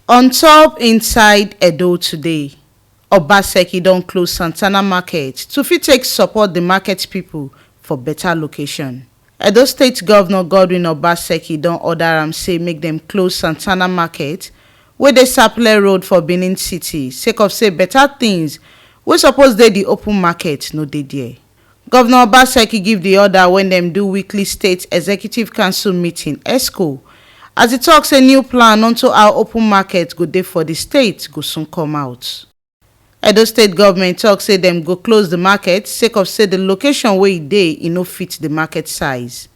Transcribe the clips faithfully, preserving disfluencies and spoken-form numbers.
On top inside Edo today, Obaseki don close Santana market to fit take support the market people for better location. Edo State Governor Godwin Obaseki don order am say make dem close Santana market wey dey Sapele Road for Benin City sake of say better things wey suppose dey the open market no dey there. Governor Obaseki give the order when dem do weekly State Executive Council meeting, EXCO, as e talk say new plan onto how open market go dey for the state go soon come out. Edo State government talk say dem go close the market sake of say the location wey e dey e no fit the market size.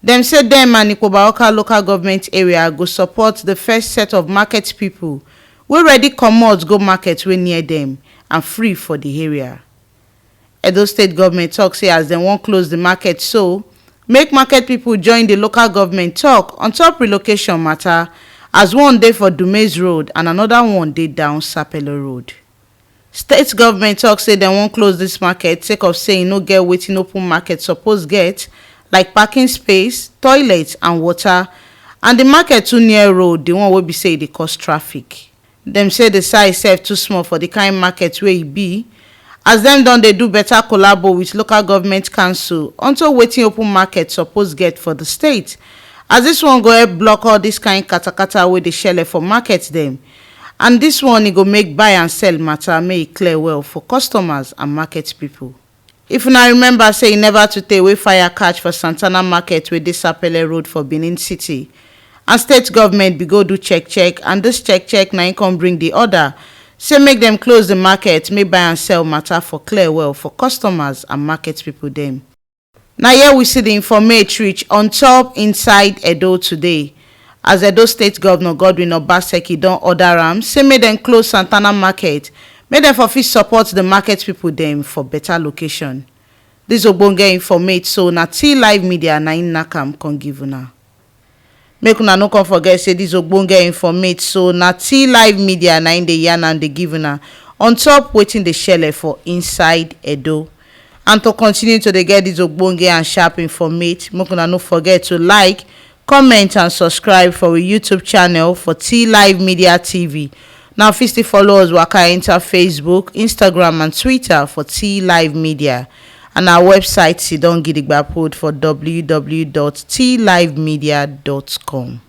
Dem say dem and Ikpoba Oka local government area go support the first set of market people wey ready comot go market wey near dem and free for the area. Edo State government talk say as dem wan close the market so, make market people join the local government talk on top relocation matter, as one dey for Dumes Road and another one dey down Sapele Road. State government talk say dem wan close this market sake of say e no get wetin open market suppose get, like parking space, toilet and water, and the market too near road, the one wey be say e dey cause traffic. Dem say the size sef too small for the kind market wey e be, as dem don dey do better collabo with local government council onto wetin open market suppose get for the state, as this one go help block all this kind katakata wey dey shele for market dem, and this one e go make buy and sell matter make e clear well for customers and market people. If una remember say e never too tey wey fire catch for Santana market wey dey Sapele Road for Benin City, and state government be go do check check, and this check check na im come bring the order say make dem close the market, make buy and sell matter for clear well for customers and market people dem. Na here we see the informate reach on top inside Edo today, as Edo State Governor Godwin Obaseki don order am say make dem close Santana market, make dem for fit support the market people dem for better location. This ogbonge informate so na T Live Media na im knack am come give una. Make una no come forget say this ogbonge informate so na T Live Media na im dey yarn am dey give una on top wetin dey shele for inside Edo. And to continue to dey get this ogbonge and sharp informate, make una no forget to like, comment and subscribe for we YouTube channel for T Live Media T V. Now fit still follow us waka enter Facebook, Instagram and Twitter for T Live Media. And our website sidon gidigba put for w w w dot t live media dot com.